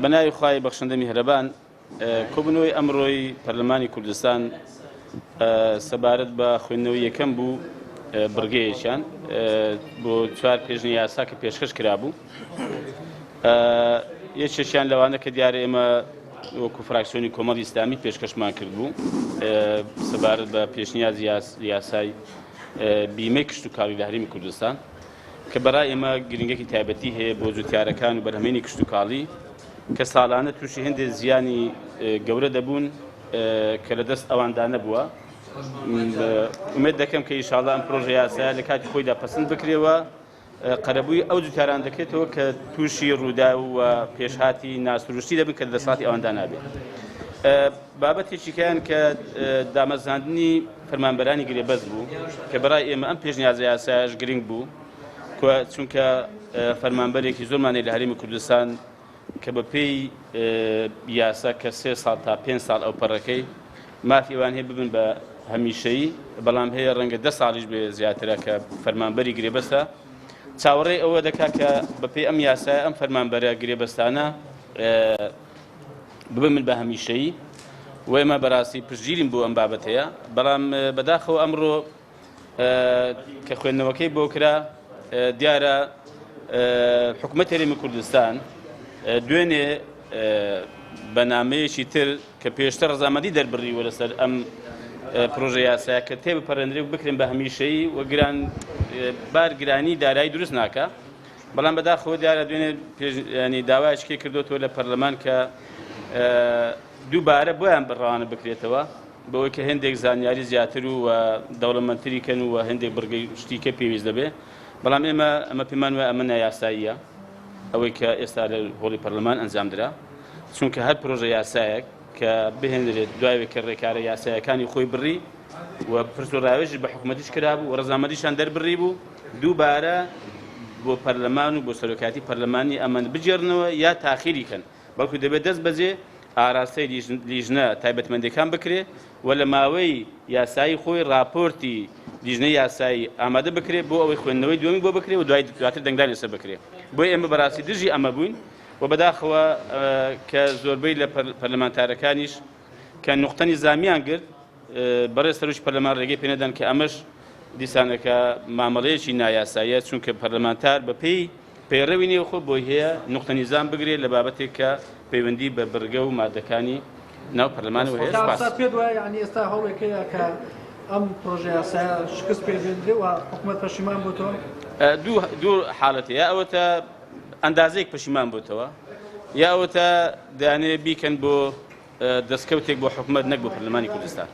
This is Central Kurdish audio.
بە ناوی خوای بەخشندە میهرەبان. کۆبوونەوەی ئەمڕۆی پەرلەمانی کوردستان سەبارەت بە خوێندنەوەی یەکەم بوو بڕگەیەکیان بۆ چوار پێشنی یاسا کە پێشکەش کرابوو. یەکێکیان لەوانە کە دیارە ئێمە وەکو فراکسیۆنی کۆمەڵی ئیسلامی پێشکەشمان کردبوو سەبارەت بە پێشنیازی یاسای بیمەی کشتوکاڵی لە هەرێمی کوردستان کە بەڕای ئێمە گرنگێکی تایبەتی هەیە بۆ جوتیارەکان و بەرهەمێنی کشتوکاڵی کە ساڵانە تووشی هەندێک زیانی گەورە دەبوون کە لە دەست ئەواندا نەبووە. ئومێد دەکەم کە ئیشاڵا ئەم پرۆژە یاسایە لە کاتی خۆیدا پەسند بکرێەوە قەرەبووی ئەو جوتیاران دەکرێتەوە کە تووشی ڕووداو و پێشهاتی ناسروشتی دەبن کە دەسەڵاتی ئەواندا نابێت. بابەتێکیکەیان کە دامەزراندنی فەرمانبەرانی گرێبەست بوو کە بەڕای ئێمە ئەم پێشنیازە یاسایەش گرنگ بوو چونکە فەرمانبەرێکی زۆرمان هەیە لە هەرێمی کوردستان کە بە پێی یاسا کە سێ ساڵ تا پێنج ساڵ ئەو پەڕەکەی مافی ئەوان هەیە ببن بە هەمیشەیی بەڵام هەیە ڕەنگە دە ساڵیش بێ زیاترە کە فەرمانبەری گرێبەستە چاوەڕێی ئەوە دەکات کە بەپێی ئەم یاسایە ئەم فەرمانبەرە گرێبەستانە ببن بە هەمیشەیی و ئێمە بەڕاستی پشتگیرین بۆ ئەم بابەتەیە بەڵام بەداخەوە ئەمڕۆ کە خوێندنەوەکەی بۆ کرا دیارە حکومەت هەرێمی کوردستان دوێنێ بە نامەیەکی تر کە پێشتر ڕەزامەندی دەربڕیوە لەسەر ئەم پرۆژە یاسایە کە تێبپەڕێنرێ و بکرێن بە هەمیشەیی و گران بار گرانی دارایی دروست ناکە بەڵام بەداخەوە دیارە دوێنێ ینی داوایشکی کردوتەوە لە پەرلەمان کە دووبارە بۆیان بڕوانە بکرێتەوە بەوەی کە هێندێک زانیاری زیاتر و دەوڵەمەندتری کەن و هێندێک بڕگەی شتی کە پێویست دەبێ بەڵام ئێمە ئەمە پێمان وایە ئەمە نایاساییە ئەوەی کە ئێستا لە هۆڵی پەرلەمان ئەنجام درا چونکە هەر پرۆژە یاسایەک کە بهێنرێت دوای کە ڕێکارە یاسایەکانی خۆی بڕی و پرس و ڕاوێژی بە حکوومەتیش کرابوو و ڕەزامەندیشان دەربڕی بوو دووبارە بۆ پەرلەمان و بۆ سەرۆکاتی پەرلەمانی ئەمەند بگێڕنەوە یا تاخیری کەن بەڵکو دەبێت دەست بەجێ ئاراستەی لیژنە تایبەتمەندەکان بکرێ و لە ماوەی یاسایی خۆی راپۆرتی لیژنەی یاسایی ئامادە بکرێت بۆ ئەوەی خوێندنەوەی دووەمی بۆ بکرێ و دوای دواتر دەنگدان لەسەر بکرێ بۆیە ئێمە بەڕاستی دژی ئەمە بووین و بەداخەوە کە زۆربەی لە پەرلەمانتارەکانیش کە نوقتە نیزامیان گرت بەڕێز سەرۆکی پەرلەمان ڕێگەی پێنەدان کە ئەمەش دیسانەکە مامەڵەیەکی نایاساییە چونکە پەرلەمانتار بەپێی پەیڕەوی نێوخۆ بۆی هەیە نوقتە نیزام بگرێت لە بابەتێک کە پەیوەندی بە بڕگە و مادەکانی ناو پەرلەمانەوە هەیە. سپاس. تا پێت وایە یانی ئێستا هەوڵێک هەیە کە ئەم پرۆژە یاسایە شکست پێ بێندرێ و حکومەت پەشیمان بۆتەوە؟ دوو دوو حاڵەت هەیە ئەوەتە ئەندازەیەک پەشیمان بۆتەوە یا ئەوەتە دەیانەوێت بیکەن بۆ دەستکەوتێک بۆ حکومەت نەک بۆ پەرلەمانی کوردستان.